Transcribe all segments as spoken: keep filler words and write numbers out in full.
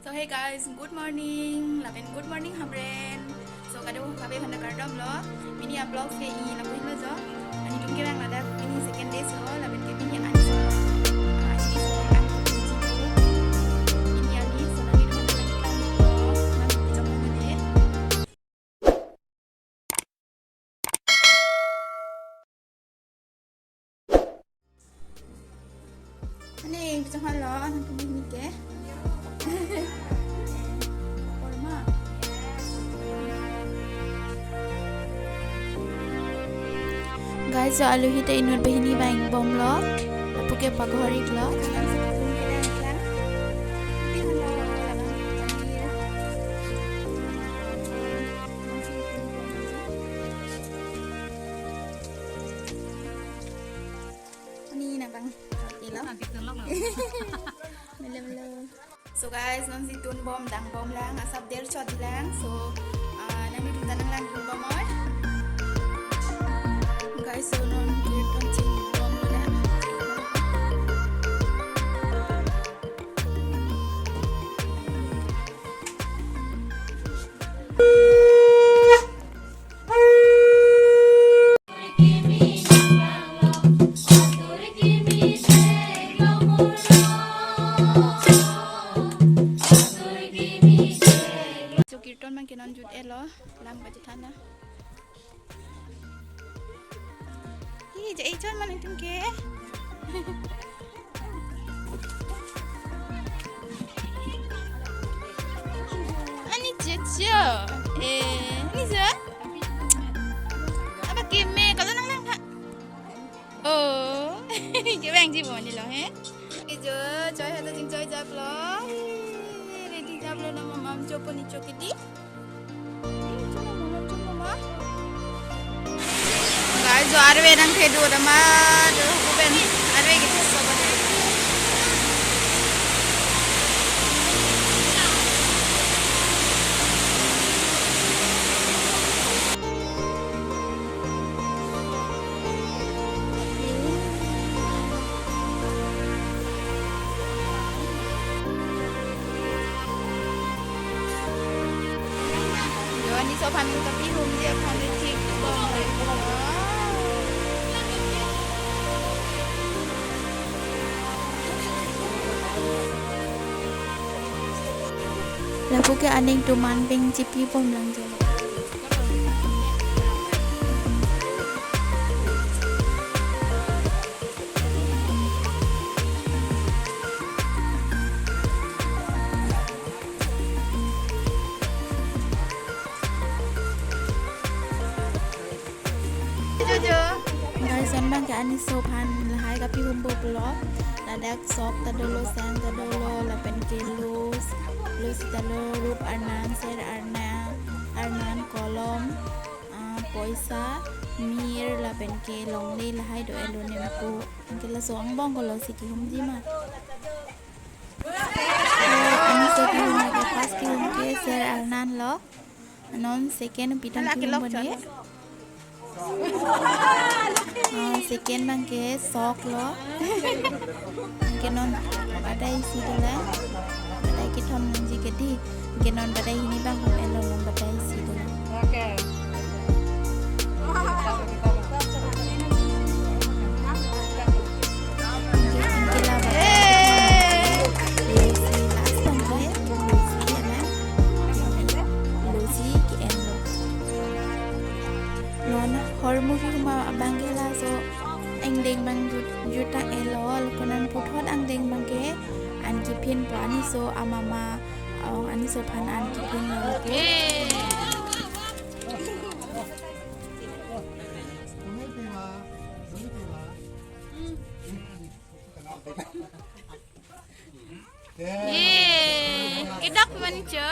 So hey guys, good morning. Lapen good morning, Hamren. So kadokave aphan ta kardom lo. Pini a-vlog ke i lapu henlo jo. Nelitum kevang ladak pini second day lo, lapen ke pini ani so. Ah, ani so, ani so. Pini ani so, nelitum aphan ta kardom lo. Nang jong mo de. Ani, kacang halo, anak kami ni ke. Korma. Guys, jo aluhi ta inut banghini vang bomlo. Lapu ke paghor-iklo. Ani nang bang. Ilo. Nanti tolong lo. Melo, melo. So guys, non si tun bom, dang bom lang, asap der chot lang. So, ah, nanglitum ta nanglang dun bom oi. Guys, so non kirtan ching bom lo lang. So kirtan abang ke non jut-etlo, lang baji thana. Hi, ja-i chon ma nangtum ke. Ani chocho. Eh, ani jo. Aba keme, kalau nang lang ha. Oh, kevangji bomlo he. Ke jo, choi ha ta jingchoi japlo. Ready japlo na mama, cho poni cho kidi. Guys, jo arve nangkhedo dama, jo huben arve gitu sobat. Jo, ani so aphan kapahumji aphan thik bom. Lapu ke aning tuman peng chipi bom lang jo. Guys, non abang ke ani so aphan lahai kapahum bomlo. Ladak sok ta dolo, sang ta dolo, lapen ke losi, losi ta dolo, rup arnan, ser arnan, arnan, kolom, ah, poisa, mir, lapen ke longle lahai do-etlo nemko. Anke laso angbong ko losi kehumji ma. Ani so kehum ke first kehum ke ser arnan lo. Non second pitang kehum bone. Ah, second abang ke sok lo. Anke non badai isi dolang. Badai kethom nangji kedi. Anke non badai hini abang hum-etlo, non badai isi dolang. Okay. Anke, anke la badai. Losi last abang ke. Losi alam. Losi ke-enlo. Non hormu kehum abang ke laso angdeng abang jut, juttang-etlo, lapu non puthot angdeng abang ke an kephinpo, ani so amama, oh, ani so aphan an kephinlo. Ye, kedap man cho.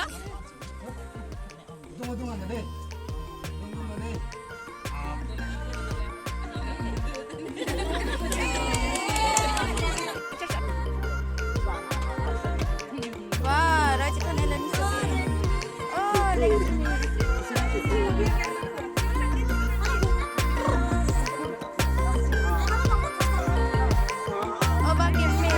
Wah, rajin kan Ellen. Oh, lagi. Oh, bagi me.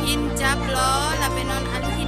Hin chaplo, lapen non alhi